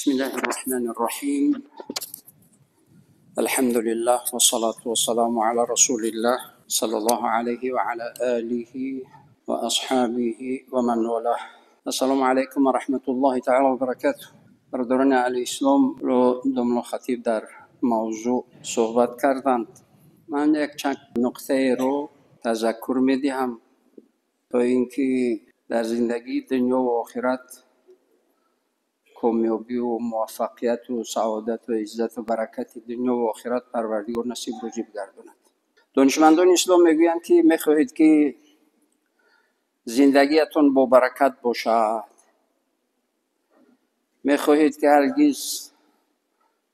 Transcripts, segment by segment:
بسم الله الرحمن الرحيم. الحمد لله والصلاة والسلام على رسول الله صلى الله عليه وعلى آله وأصحابه ومن والاه. السلام عليكم ورحمة الله تعالى وبركاته. برادران علی اسلام رو دملا خطیب در موضوع صحبت کردند. من یک چند نقطه رو تذکر میدهم تا اینکه در زندگی دنیا و آخرت کامیابی و موفقیت و سعادت و عزت و برکت دنیا و آخرت پروردگار نصیب روزی بگرداند. دانشمندان اسلام میگویند که میخواهید که زندگیتان با برکت باشد، میخواهید که هرگز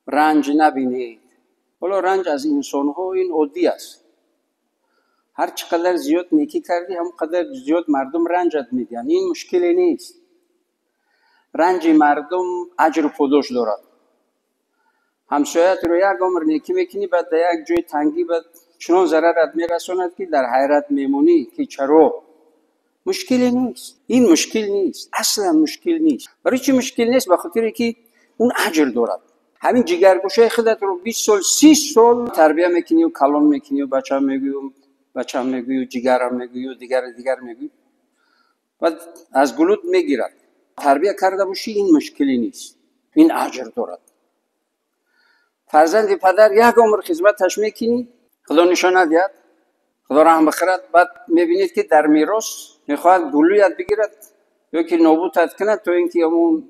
رنج نبینید. حالا رنج از انسانها این عادی است. هر چقدر زیاد نیکی کردی هم قدر زیاد مردم رنجت میدن، این مشکلی نیست. رنج مردم اجر و پاداش دارد. همسایت رو یک عمر نیکی میکنی، بعد در یک جای تنگی بعد چنان ضررت میرساند که در حیرت میمونی که چرا. مشکلی نیست، این مشکل نیست، اصلا مشکل نیست. برای چی مشکل نیست؟ به خاطر که اون اجر دارد. همین جگرگوشه خودت رو 20 سال 30 سال تربیه میکنی و کلان میکنی و بچه میگویی و بچه میگویی و جگرم میگویی و دیگر دیگر میگویی، بعد از گلوت میگیرد. تربیه کرده باشی این مشکلی نیست، این اجر دارد. فرزند پدر یک عمر خدمتش میکنی، خدا نشان ندهد، خدا رحم بخرد، بعد میبینید که در میراث میخواهد گلویت بگیرد یا که نابودت کند تا اینکه اون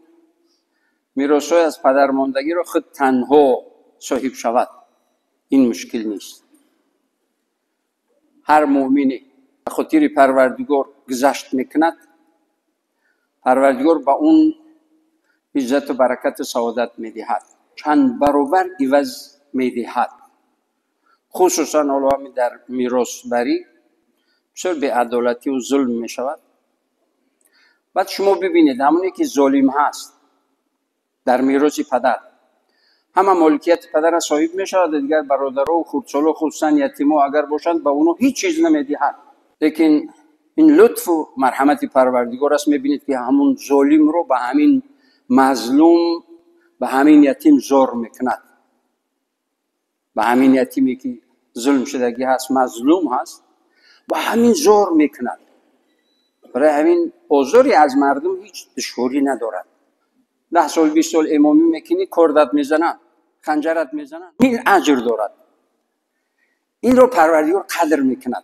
میراث از پدر ماندگی را خود تنها صاحب شود. این مشکل نیست. هر مؤمنی به خاطر پروردگار گذشت میکند، پروردگار به اون عزت و برکت و سعادت میدهد، چند برابر عوض میدهد. خصوصا حالا هم در میراث بری بسیار بی‌عدالتی و ظلم میشود. بعد شما ببینید همونی که ظالم هست در میراث پدر، همه مالکیت پدر را صاحب میشود، دیگر برادرها و خردسالا خصوصا یتیما اگر باشند به اونها هیچ چیز نمیدهد. لیکن این لطف و مرحمت پروردگار است. میبینید که همون ظالم رو به همین مظلوم، به همین یتیم زور میکند، به همین یتیمی که ظلم شدگی هست، مظلوم هست، به همین زور میکند. برای همین آزاری از مردم هیچ دشواری ندارد. 10 سال 20 سال امامی میکنی، کردت میزنن، خنجرت میزنن، این اجر دارد. این رو پروردگار قدر میکند.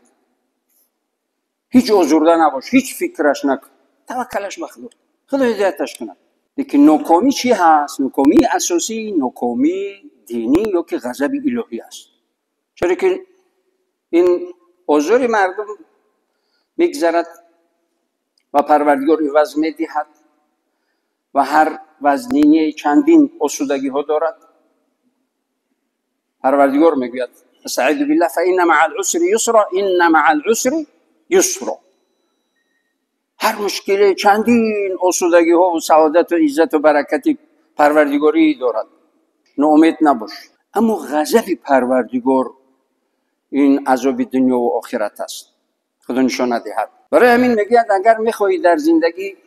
هیچ آزرده نباش، هیچ فکرش نکن، توکلش به خدا، خدا هدایتش کند. لیکن ناکامی چی هست؟ ناکامی اساسی ناکامی دینی یا که غضب الهی است. چرا که این آزار مردم میگذرد و پروردگار عوض میدهد و هر وزنینی چندین آسودگی ها دارد. پروردگار میگوید استعیذ بالله فان مع العسر یسرا ان مع العسر یسرا. هر مشکل چندین آسودگی ها و سعادت و عزت و برکت پروردگاری دارد. ناامید نباش. اما غضب پروردگار این عذاب دنیا و آخرت است، خدا نشان ندهد. برای همین میگوید اگر میخواهی در زندگی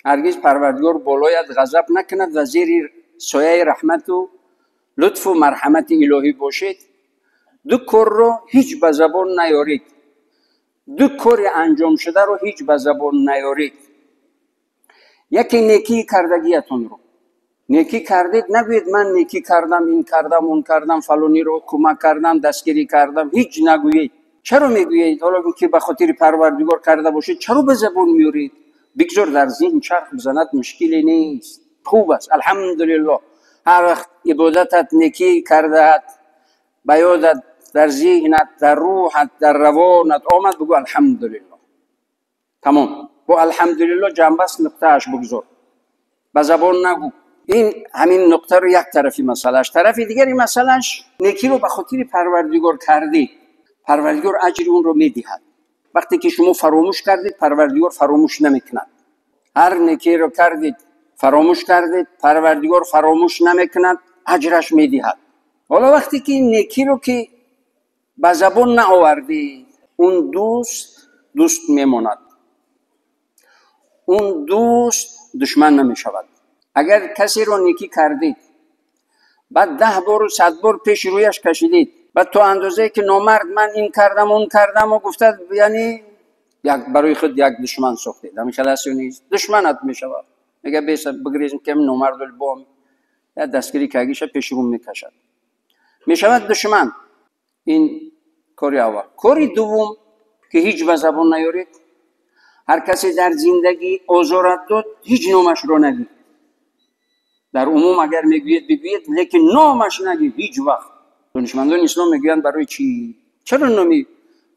هرگز پروردگار بالایت غضب نکند و زیر سایه رحمت و لطف و مرحمت الهی باشید، دو کار رو هیچ به زبان نیارید، دو کار انجام شده رو هیچ به زبان نیارید. یکی نیکی کردگیتون رو، نیکی کردید نگویید من نیکی کردم، این کردم، اون کردم، فلانی رو کمک کردم، دستگیری کردم، هیچ نگویید. چرا میگویید؟ حالا که به خاطر پروردگار کرده باشید چرا به زبان میورید؟ بگذار در ذهن چرخ بزند، مشکلی نیست، خوب است، الحمدلله. هر وقت عبادتت نیکی کردهت، به یادت، در ذهنت، در روحت، در روانت آمد، بگو الحمدلله، تمام. با الحمدلله جنبست نقطهش بگذار، به زبان نگو. این همین نقطه رو یک طرفی مسئلهش. طرف دیگری مسئلهش نیکی رو به خاطر پروردگار کردی، پروردگار اجر اون رو میدهد. وقتی که شما فراموش کردید، پروردگار فراموش نمیکند. هر نیکی رو کردید فراموش کردید، پروردگار فراموش نمیکند، اجرش میدهد. حالا وقتی که این نیکی رو که به زبان نآوردید، اون دوست دوست میماند، اون دوست دشمن نمیشود. اگر کسی رو نیکی کردید، بعد 10 بار و 100 بار پیش رویش کشیدید، بعد تو اندازه که نامرد من این کردم اون کردم و گفته، یعنی یک برای خود یک دشمن ساختید. همین خلاص نیست، دشمنت میشود. میگه بیس بگریزم که نامرد بام یا دستگیری کگیش پیش رو میکشد، میشود دشمن. این کاری اول. کاری دوم که هیچ به زبان نیارید، هر کسی در زندگی آزارت داد هیچ نامش رو نگید. در عموم اگر میگویید بگویید، لیکن نامش نگید هیچ وقت. دانشمندان اسلام میگویند برای چی؟ چرا نامی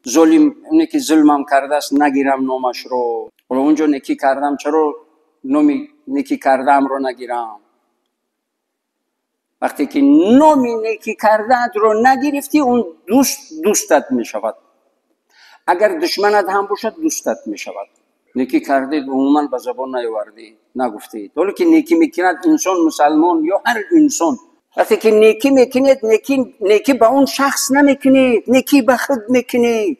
ظلم، اونی که ظلمم کرده است نگیرم نامش رو؟ حالا اونجا نیکی کردم، چرا نامی نیکی کردم رو نگیرم؟ وقتی که نامی نیکی کردت رو نگرفتی، اون دوست دوستت میشود. اگر دشمنت هم باشد دوستت میشود. نیکی کردید عموما به زبان نیاوردید، نگفتید. حالا که نیکی میکند انسان مسلمان یا هر انسان، وقتی که نیکی میکنید، نیکی به اون شخص نمیکنید، نیکی به خود میکنید.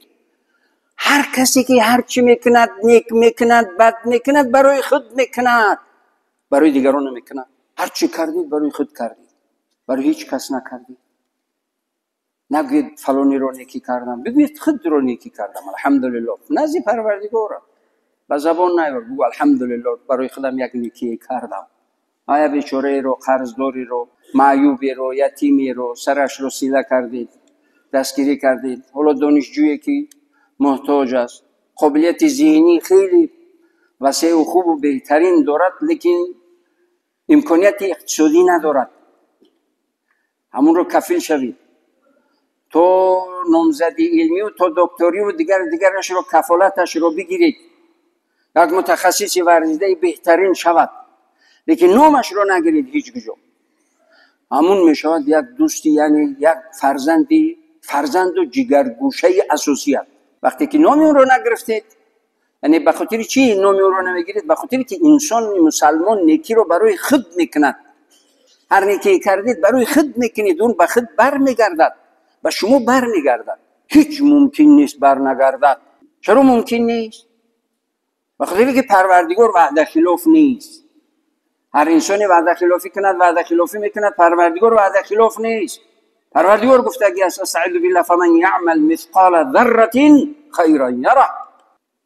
هر کسی که هر چی میکند، نیک میکند، بد میکند، برای خود میکند، برای دیگران نمیکند. هر چی کردید برای خود کردید، برای هیچ کس نکردید. نگویید فلانی رو نیکی کردم، بگویید خود رو نیکی کردم، الحمدلله، نزد پروردگار. به زبان نیار، بگو الحمدلله برای خودم یک نیکی کردم. آیا بیچاره رو، قرضداری رو، معیوبی رو، یتیمی رو، سرش رو سیله کردید، دستگیری کردید. حالا دانشجویی که محتاج است، قابلیت ذهنی خیلی وسیع و خوب و بهترین دارد، لیکن امکانیت اقتصادی ندارد، همون رو کفیل شوید تا نامزدی علمی و تا دکتری و دیگر دیگرش رو، کفالتش رو بگیرید، یک متخصص ورزیده بهترین شود، لیکن نامش رو نگیرید هیچ کجا. همون میشود یک دوستی، یعنی یک فرزندی، فرزند و جگرگوشه اساسیت. وقتی که نام اون رو نگرفتید، یعنی به خاطر چی نام اون رو نمیگیرید؟ به خاطر که انسان مسلمان نیکی رو برای خود میکند. هر نیکی کردید برای خود میکنید، اون به خود برمیگردد، به شما برمیگردد. هیچ ممکن نیست برنگردد. چرا ممکن نیست؟ به خاطر که پروردگار وعده خلاف نیست. هر انسانی وعده خلافی کند، وعده خلافی میکند، پروردگار وعده خلاف نیست. پروردگار گفته که استعیذ بالله فمن یعمل مثقال ذره خیرا یره.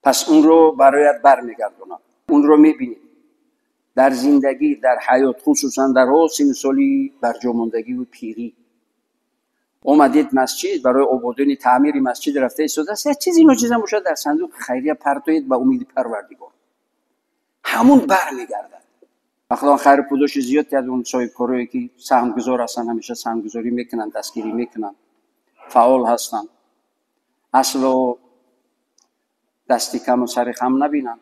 پس اون رو برایت برمیگرداند، اون رو میبینید در زندگی، در حیات، خصوصا در سن سالی برجاماندگی و پیری. اومدید مسجد برای آبادانی تعمیر مسجد رفته ایستاده است، یک چیزی ناچیز هم باشد در صندوق خیریه پرتوید به امید پروردگار، همون برمیگردد. خدا خیر پوداش زیاد کرد اون صاحب کارایی که سهمگذار هستن، همیشه سهمگذاری میکنن، دستگیری میکنن، فعال هستن، اصلا دستی کم و سر خم نبینن.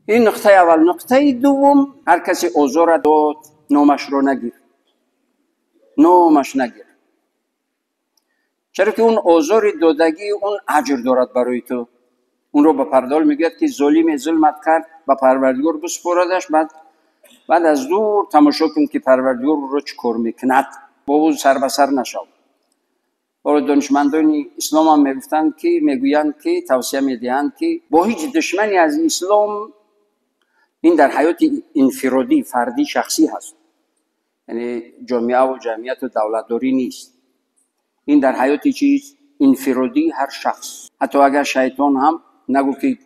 این نقطه اول. نقطه دوم، هر کسی آزار داد نامش رو نگیر، نامش نگیر. چرا که اون آزار دادگی اون اجر دارد برای تو. اون رو به پردال میگوید که ظلم ظلمت کرد، به پروردگار بسپردش، بعد از دور تماشا کن که پروردگار رو چکار میکند، با او سر به سر نشو. حالا دانشمندان اسلام هم میگفتند که، میگویند که، توصیه میدهند که با هیچ دشمنی از اسلام، این در حیات انفرادی فردی شخصی هست، یعنی جامعه و جمعیت و دولتداری نیست، این در حیات چیز انفرادی هر شخص. حتی اگر شیطان هم نگو که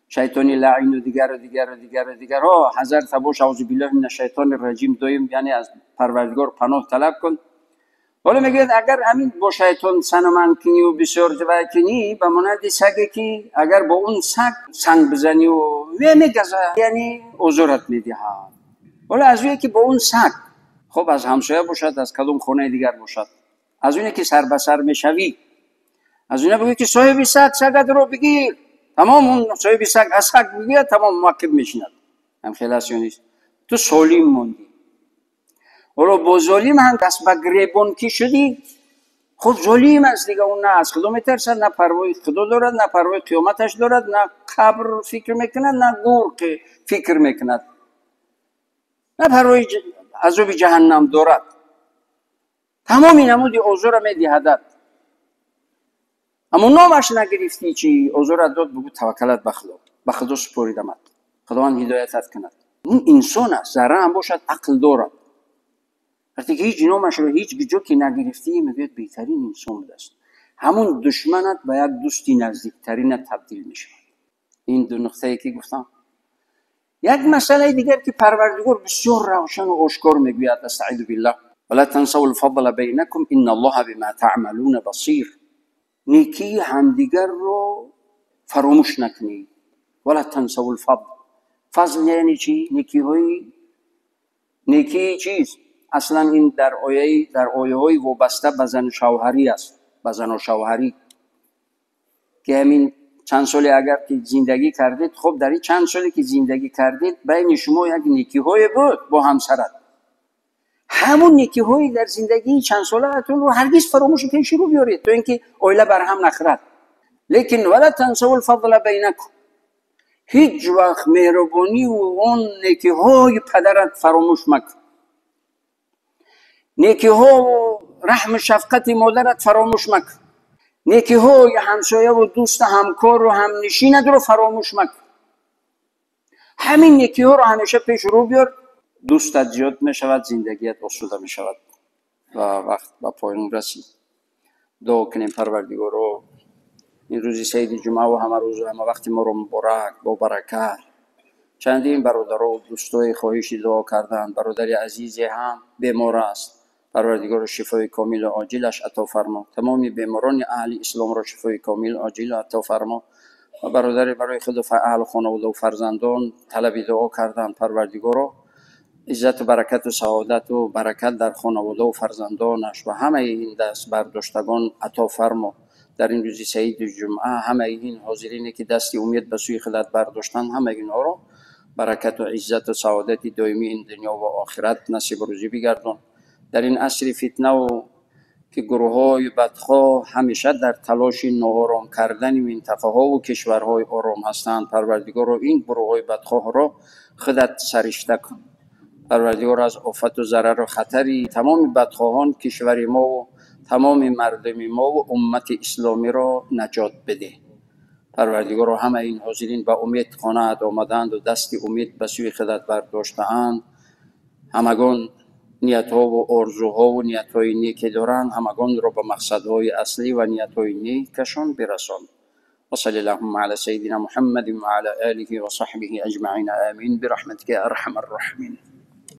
شیطانی لعین و دیگر و دیگر و دیگر و دیگر ها، حذر تباش، اعوذ بالله من الشیطان الرجیم، دویم، یعنی از پروردگار پناه طلب کن. حالا میگوید اگر همین با شیطان سنمن کنی و بسیار جوای کنی، به مانند سگی که اگر با اون سگ سنگ بزنی و میگزه، یعنی آزارت میدهد. حالا از اونی که با اون سگ، خب از همسایه باشد، از کدوم خانه دیگر باشد، از اونی که سر به سر میشوی، از اونی بگوی که صاحب سگ سگت رو بگیر، تمام اون صاحب سگ از سگ بگیر، تمام موکب میشیند. هم خلاص نیست، تو سالم موندی. حالا با ظالم هم دست به گریبان کی شدی، خب ظالم است دیگه، اون نه از خدا میترسد، نه پروای خدا دارد، نه پروای قیامتش دارد، نه قبر فکر میکند، نه گور که فکر میکند، نه پروای عذاب جهنم دارد. تمام این نمودی آزار میدهد، اما نامش نگرفتی چی آزار داد، بگو توکلت به خدا، به خدا سپاریدمت. Худованд ҳидоятат кунад. Он инсон аст, зарра ҳам бошад, ақл дорад. Вақте ки ҳеҷ номашро ҳеҷ ҷо ки нагирифтӣ, мегӯяд беҳтарин инсон будааст. Ҳамун душманат ба як дӯсти наздиктаринат табдил мешавад. Ин ду нуқтае ки гуфтам. Як масъалаи дигар ки Парвардигор бисёр равшану ошкор мегӯяд, астаизу биллаҳ: вала тансаву лфадла байнакум инна аллоҳа бима таъмалуна басир. Некии ҳамдигарро фаромӯш накунед. Вала тансаву лфадл. Фазл яъне чӣ? Некиҳои некии чиз. Аслан ин дар ояҳои вобаста ба зану шавҳарӣ аст, ба зану шавҳарӣ, ки ҳамин чанд соле агар ки зиндагӣ кардед, хуб дар ин чанд соле ки зиндагӣ кардед, байни шумо як некиҳое буд бо ҳамсарат. Ҳамун некиҳои дар зиндагии чанд солаатонро ҳаргиз фаромӯши пеши рӯ биёред, то ин ки оила барҳам нахӯрад. Лекин вала тансаву лфадла байнакум, ҳеҷ вақт меҳрубониву он некиҳои падарат фаромӯш макун, некиҳову раҳму шафқати модарат фаромӯш макун, некиҳои ҳамсояву дӯсту ҳамкору ҳамнишинатро фаромӯш макун. Ҳамин некиҳоро ҳамеша пеш рӯ биёр, дӯстат зиёд мешавад, зиндагият осуда мешавад. Ва вақт ба поён расид. Дуо кунем: Парвардигоро, ин рӯзи саиди ҷумъаву ҳама рӯзу ҳама вақти моро муборак, бо баракат. Чандин бародаро дӯстои хоҳиши дуо карданд. Бародари азизе ҳам бемор аст. Парвардигоро шифои комилу оҷилаш ато фармо. Тамоми беморони аҳли исломро шифои комилу оҷил ато фармо. Ва бародаре барои худу аҳлу хонавода ва фарзандон талаби дуо карданд. Парвардигоро иззату баракату саодату баракат дар хонавода ва фарзандонаш ва ҳамаи ин даст бардоштагон ато фармо. Дар ин рӯзи саиди ҷумъа ҳамаи ин ҳозирине ки дасти умед ба сӯи худат бардоштанд, ҳамаи инҳоро баракату иззату саодати доимии ин дунё ва охират насиб рӯзӣ бигардон. Дар ин асри фитнаву ки гурӯҳҳои бадхоҳ ҳамеша дар талоши ноором кардани минтақаҳову кишварҳои ором ҳастанд, Парвардигоро ин гурӯҳҳои бадхоҳро худат саришта кун. Парвардигор аз офату зарару хатари тамоми бадхоҳон кишвари мову тамоми мардуми мову уммати исломиро наҷот бидеҳ. Парвардигоро ҳамаи ин ҳозирин ба умед хонаат омадаанду дасти умед ба сӯи худат бардоштаанд. Ҳамагон ниятҳову орзуҳову ниятҳои неке доранд, ҳамагонро ба мақсадҳои аслӣ ва ниятҳои некашон бирасон. وصل اللهم على سيدنا محمد وعلى آله وصحبه أجمعين، آمين، برحمتك يا أرحم الراحمين.